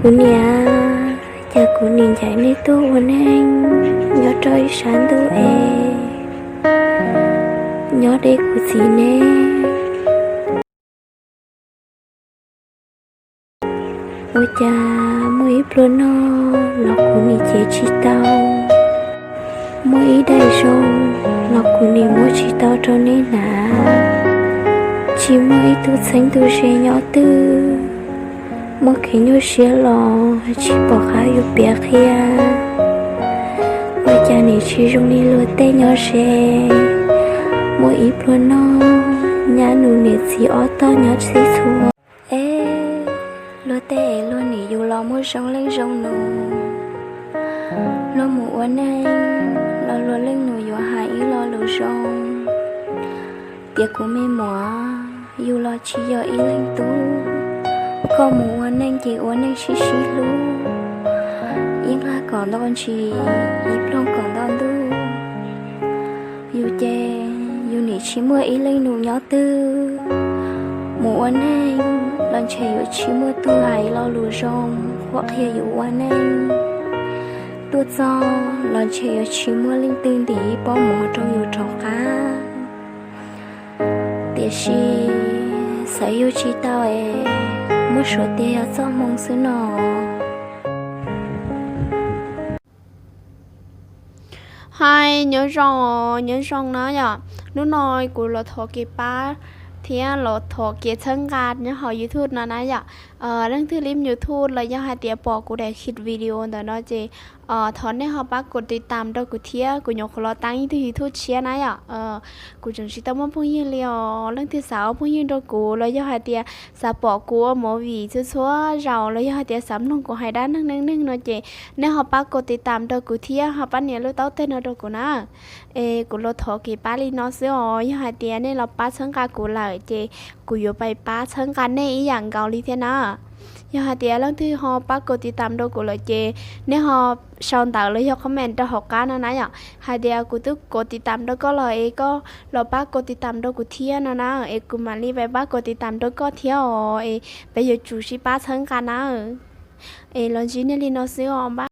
Kuv niam, cas kuv nim ncaim nej tuaj ua neej nyob rau ib sab ntuj es nyob deb kuv txiv ne. Ua cas muaj ib pluag noj los kuv nim cev tsis tau, muaj ib daim zoo los kuv nim muab tsis tau rau nej hnav. Tsis muaj ib tug txheeb tug ze nyob twg, muaj kev nyuaj siab los tsis pom qab yuav piav qhia. Ua cas nim tsis zoo li luag tej nyob ze, muaj ib pluag noj nyab nus niam txiv ob tog nyob txhij txhua. Es luag tej es luag nim yus los muaj zoo leej zoo nus, luag mus ua neej los luag leej nus yuav hais ib lo lus zoo tias kuv me muam, yus los tsis yog ib leej tub, koj mus ua neej ces ua neej sib sib hlub, ib nqag kom nto ntsis, ib ploog kom nto ntuj. Yus ces yus nim tsis muaj ib leej nus nyob twg, mus ua neej los ntshe yuav tsis muaj tug hais lo lus zoo qhuab qhia yus ua neej. Tuaj txog los ntshe yuav tsis muaj leej twg ntim ib pob mov rau yus rov qab. Tiam sis xav yug tsis tau es muab suav tias yog txoj hmoo xwb no. Hais nyob zoo, nyob zoo na yom. Hnub no kuv los thov kev pab thiab los thov kev txhawb nqa nyob hauv YouTube no na yom. Leej twg li YouTube los yog hais tias pom kuv daim video ntawm no ces thov nej ho pab kos tiv tam rau kuv thiab, kuv nyuam qhuav los tab ib tug YouTube tshiab na yom. Kuv tseem tsis tau muaj phooj ywg li os. Leej twg xav ua phooj ywg rau kuv los yog hais tias xav pom kuv ua movie txhua txhua zaus los yog hais tias xav mloog kuv hais dab neeg neej neeg no ces nej ho pab kos tiv tam rau kuv thiab ho pab nias lub taub teg no rau kuv na. Es kuv los thov kev pab li no xwb os. Yog hais tias nej los pab txhawb nqa kuv lawm ces kuv yuav pab txhawb nqa nej ib yam nkaus li thiab na. Yog hais tias leej twg ho pab kos tiv tam rau kuv lawm ces nej ho sau ntawv los yog comment rau hauv qab no na yom. Hais tias kuv twb kos tiv tam rau koj los es koj los pab kos tiv tam rau kuv thiab no na, es kuv mam li pab kos tiv tam rau koj thiab os, es peb yuav tsum sib pab txhawb nqa na. Es los ntsib nej li no xwb os, bye.